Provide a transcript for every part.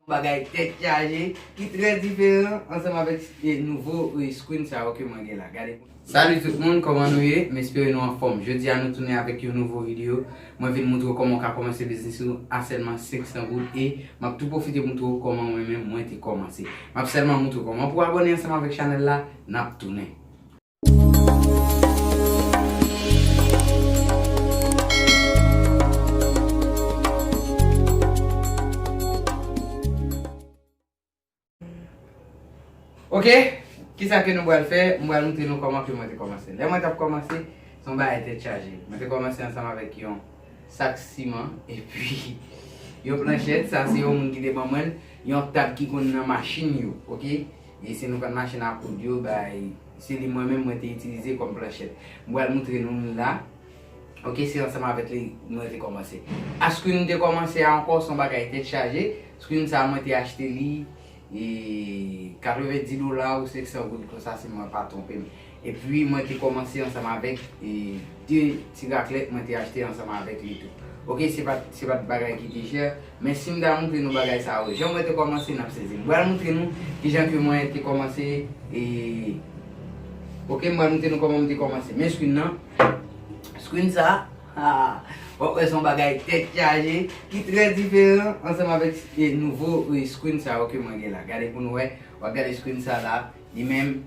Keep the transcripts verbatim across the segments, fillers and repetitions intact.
Bagay tèt chaje ki trè diferan ansanm avèk, e, nouvo, e, screen sa yo ke mwen gen la. Gade. Salut tout moun, kòman nou ye? M espere nou anfòm. Jodi a nou tounen avèk yon nouvo videyo. Mwen vin moutre w kòman w ka kòmanse biznis ou a sèlman senk san goud e m ap tou pwofite moutre w kòman mwen menm mwen te kòmanse. M ap sèlman moutre w kòman pou abòne ansanm avèk chanèl la, n ap tounen. Ok, kisa ke nou pral fè? M pral moutre nou kòman ke mwen te kòmanse. Lè mwen t ap kòmanse, se yon bagay tèt chaje. Mwen te kòmanse ansanm avèk yon sak siman, epi yon planchèt, sa se yon moun ki te ban mwen l, yon tab ki konn nan machin yo, ok? E se nou konn machin a koud yo, bay, se li mwen menm mwen te itilize kòm planchèt. M pral moutre nou l la. Ok, se ansanm avèk li mwen te kòmanse. A screen m te kòmanse a ankò, se yon bagay tèt chaje. Screen sa mwen te achte li, e, katrevendi dola ou senk san goud konsa, si mwen pa twonpe m. Epi mwen te kòmanse ansanm avèk, e, de ti raklèt mwen te achte ansanm avèk li tou. Ok, se pa t, se pa t bagay ki te chè, men si m ta moutre nou bagay sa yo, jan mwen te kòmanse, n ap sezi. M pral moutre nou kijan ke mwen te kòmanse, e, ok, m pral moutre nou kòman m te kòmanse. Men screen nan, screen sa, ha, w ap wè se yon bagay tèt chaje ki trè diferan ansanm avèk, e, nouvo, e, screen sa yo ke mwen gen la. Gade pou nou wè, w ap gade screen sa la, li menm,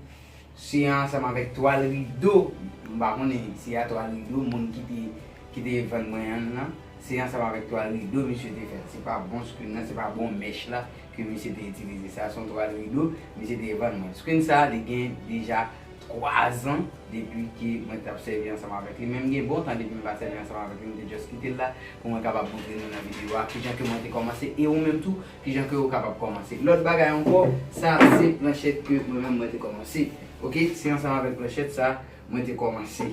se ansanm avèk twal rido. M pa konnen si a twal rido, moun ki te, ki te vann mwen an nan, se ansanm avèk twal rido misye te fè l. Se pa bon screen nan, se pa bon mèch la ke misye te itilize. Sa se yon twal rido misye te vann mwen. Screen sa, li gen deja twa zan depi ke mwen t ap sèvi ansanm avèk li. Men m gen bon tan depi m pa t sèvi ansanm avèk li, m te just kite l la pou mwen kapab moutre nou nan videyo a kijan ke mwen te kòmanse e ou menm tou, kijan ke ou kapab kòmanse. Lòt bagay ankò, sa se planchèt ke mwen menm mwen te kòmanse. Ok, se ansanm avèk planchèt sa mwen te kòmanse.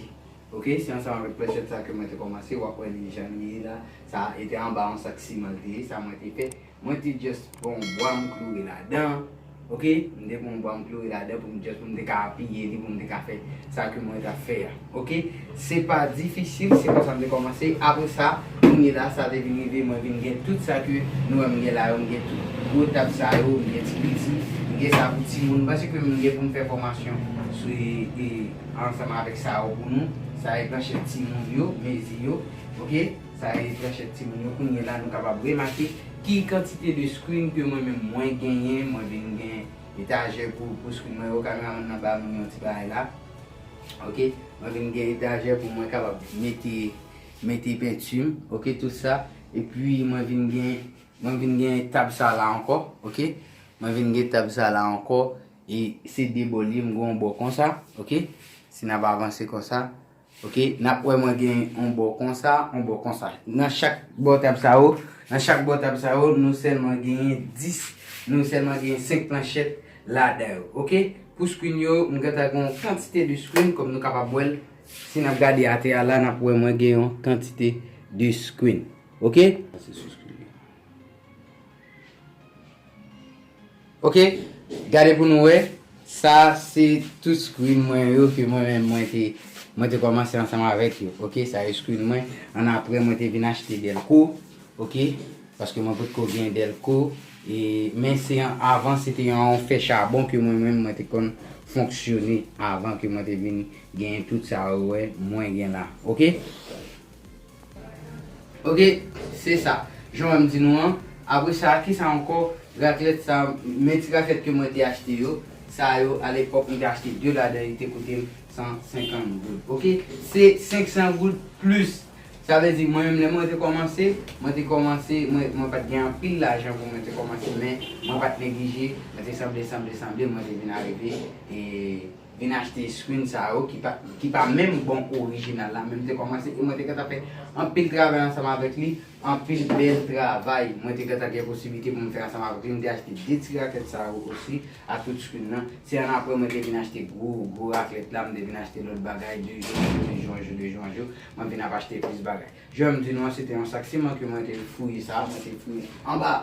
Ok, se ansanm avèk planchèt sa ke mwen te kòmanse. W ap wè li jan li ye la. Sa e te anba yon sak siman l te ye, sa mwen te fè. Mwen te just pran yon bwa m kloure ladan. Ok, m te pran yon bwa m kloure ladan pou m just pou m te ka apiye li, pou m te ka fè sa ke mwen t ap fè a. Ok, se pa difisil, se konsa m te kòmanse. Apre sa, kounye la, sa te vin rive, mwen vin gen tout sa ke nou wè m gen la yo, m gen tout gwo tab sa yo, m gen ti piti, m gen sa pou timoun, paske m gen pou m fè fòmasyon sou, e, e, ansanm avèk sa yo pou nou. Sa e planchèt timoun yo, mezi yo, ok? Sa e planchèt timoun yo. Kounye la, nou kapab remake ki kantite de screen ke mwen menm mwen genyen. Mwen vin gen etajè pou, pou screen mwen yo. Kameramann nan ba mwen yon ti bagay la. Ok, mwen vin gen etajè pou mwen kapab mete, mete penti m, ok, tout sa. Epi mwen vin gen, mwen vin gen tab sa la ankò, ok. Mwen vin gen tab sa la ankò. E se de bò l ye, m gen yon bò konsa, ok. Si n ap avanse konsa, ok, n ap wè mwen gen yon bò konsa, yon bò konsa. Nan chak bò tab sa yo, nan chak bò tab sa yo, nou sèlman genyen dis, nou sèlman genyen senk planchèt ladan yo, ok. Pou screen yo, m gentan gen yon kantite de screen, kòm nou kapab wè l. Si n ap gade atè a la, n ap wè mwen gen yon kantite de screen, ok. Ok, gade pou nou wè. Sa se tout screen mwen yo ke mwen menm mwen te, mwen te kòmanse ansanm avèk yo. Ok, sa yo screen mwen. Annapre mwen te vin achte dèlko. Ok, paske mwen potko gen dèlko. E, men se an, avan se te yon fè chabon ke mwen menm mwen te konn fonksyone avan ke mwen te vin gen tout sa yo wè mwen gen la. Ok. Ok, se sa. Jan w wè m di nou an. Apre sa, kisa ankò? Raklèt sa, men ti raklèt ke mwen te achte yo. Sa yo, alepòk, mwen te achte de ladan, li te koute m san senkant goud. Ok? Se senk san goud plis. Sa vle di, mwen menm, lè mwen te kòmanse, mwen te kòmanse, mwen, mwen pa t gen anpil lajan pou mwen te kòmanse, men mwen pa t neglije, mwen te sanble, sanble, sanble, mwen te vin arive, e, vin achte screen sa yo ki pa, ki pa menm bon orijinal la, men m te kòmanse e mwen te gentan fè anpil travay ansanm avèk li, anpil bèl travay. Mwen te gentan gen posiblite pou m fè ansanm avèk li. M te achte de ti rakèt sa yo osi, a tout screen nan. Se annapre mwen te vin achte gwo, gwo rakèt la, m te vin achte lòt bagay, de jou an jou, de jou an jou, de jou an jou, mwen vin ap achte plis bagay. Jan m di nou an, se te yon sak siman ke mwen te fouye sa, mwen te fouye anba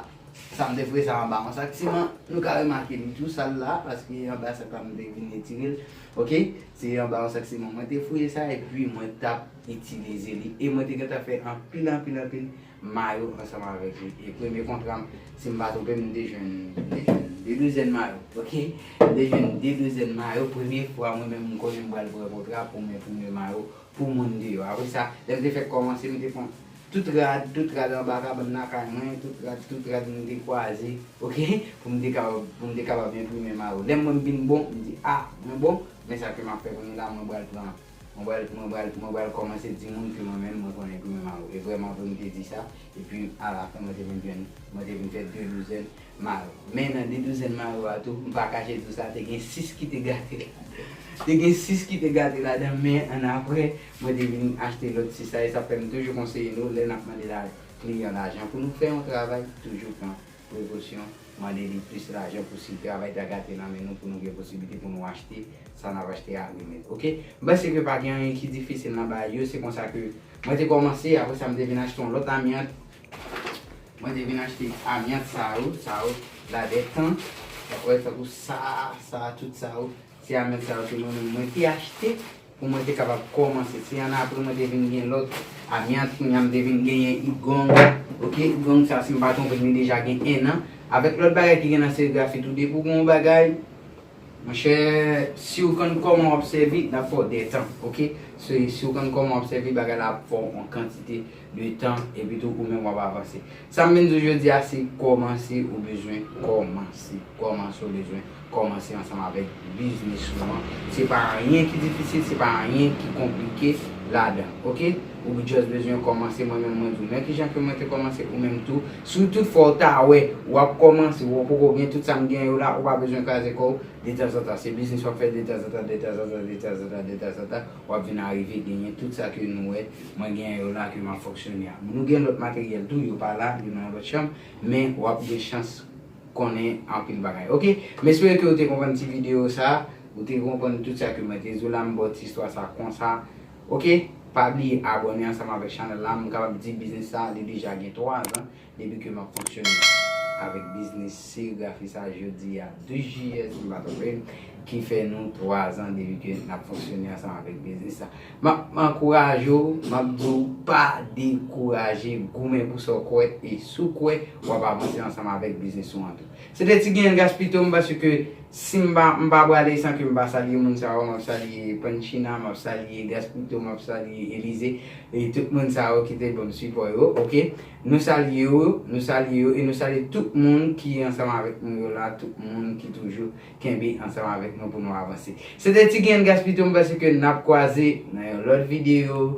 Sa m te fouye sa anba yon sak siman, nou ka remake li tou sal la, paske anba sak la m te vin retire l. Ok, se anba yon sak siman mwen te fouye sa, epi mwen t ap itilize li. E mwen te gentan fè anpil, anpil, anpil mayo ansanm avèk li. E premye kontra m, si m pa twonpe m, m te jwenn, m te jwenn de douzèn mayo. Ok, m te jwenn de douzèn mayo. Premye fwa mwen menm m konnen m pral pran kontra pou m enprime mayo pou moun deyò. Apre sa, lè m te fèk kòmanse, m te pran tout rad, tout rad anba kabann lakay mwen, tout rad, tout rad m te kwaze, ok, pou m te kapab, pou m te kapab enprime mayo. Lè m wè m vin bon, m di, a, mwen bon, men sa ke m ap fè kounye la, mwen pral pran, mwen pral, mwen pral, mwen pral kòmanse di moun ke mwen menm, mwen konn enprime mayo. E vrèman vre, m te di sa, epi alafen, mwen te vin jwenn, mwen te vin fè de douzèn mayo. Men nan de douzèn mayo a tou, m pa kache di w sa, te gen sis ki te gate ladan. Te gen sis ki te gate ladan, men annapre, mwen te vin achte lòt sis la, e sa fè m toujou konseye nou, lè n ap mande la, kliyan lajan pou nou fè yon travay, toujou pran prekosyon, mande li plis lajan pou si travay ta gate nan men nou, pou nou gen posiblite pou nou achte sa n ap achte a remèt. Ok? M panse ke pa gen anyen ki difisil nan bagay yo, se konsa ke mwen te kòmanse, apre sa m te vin achte yon lòt amyant, mwen te vin achte amyant sa yo, sa yo, la dètan. W ap wè tankou sa, sa, tout sa yo. Se amyant sa yo ke mwen menm mwen te achte pou mwen te kapab kòmanse. Se annapre mwen te vin gen lòt amyant, kounye a m te vin genyen igong. Ok, igong sa, si m pa twonpe m, li deja gen en an. Avèk lòt bagay ki gen nan serigrafi tou, depi w gen yon bagay, monchè, si w konn kòman w ap sèvi, l ap fè w dètan, ok? Si, si w konn kòman w ap sèvi, bagay la ap fè w yon kantite de tan, epi tou ou menm w ap avanse. Sa m vin di w jodi a, se kòmanse ou bezwen kòmanse. Kòmanse ou bezwen kòmanse ansanm avèk biznis ou an. Se pa anyen ki difisil, se pa anyen ki konplike ladan, ok? Ou just bezwen kòmanse, mwen menm mwen di w, men kijan ke mwen te kòmanse, ou menm tou. Si w tout fwa w ta wè, w ap kòmanse, w poko gen tout sa m gen yo la, ou pa bezwen kraze kò w, detanzantan, se biznis w ap fè detanzantan, detanzantan, detanzantan, detanzantan, w ap vin arive genyen tout sa ke nou wè, mwen genyen yo la ke m ap fonksyone a. Nou gen lòt materyèl tou, yo pa la, yo nan yon lòt chanm, men w ap gen chans konnen anpil bagay. Ok, m espere ke w te konprann ti videyo sa, ou te konprann tout sa ke mwen te di w la, m ba w ti istwa sa konsa. Ok, pa bliye abòne ansanm avèk chanèl la, m kapab di biznis sa, li deja gen twa zan depi ke m ap fonksyone avèk biznis serigrafi sa jodi a douz jiyè, si m pa twonpe m, ki fè nou twa zan depi ke n ap fonksyone ansanm avèk biznis sa. M ap ankouraje w, m ap di w pa dekouraje, goumen pou sa w kwè, e si w kwè, w ap avanse ansanm avèk biznis ou an tou. Se te Ti Gen Gaspito, m panse ke si m pa, m pa prale san ke m pa salye moun sa yo, m ap salye Panchina, m ap salye Gaspito, m ap salye Elize, e tout moun sa yo ki te ban m sipò yo, ok? Nou salye yo, nou salye yo, e nou salye tout moun ki ansanm avèk nou yo la, tout moun ki toujou kenbe ansanm avèk nou pou nou avanse. Se te Ti Gen Gaspito, m panse ke n ap kwaze nan yon lòt videyo.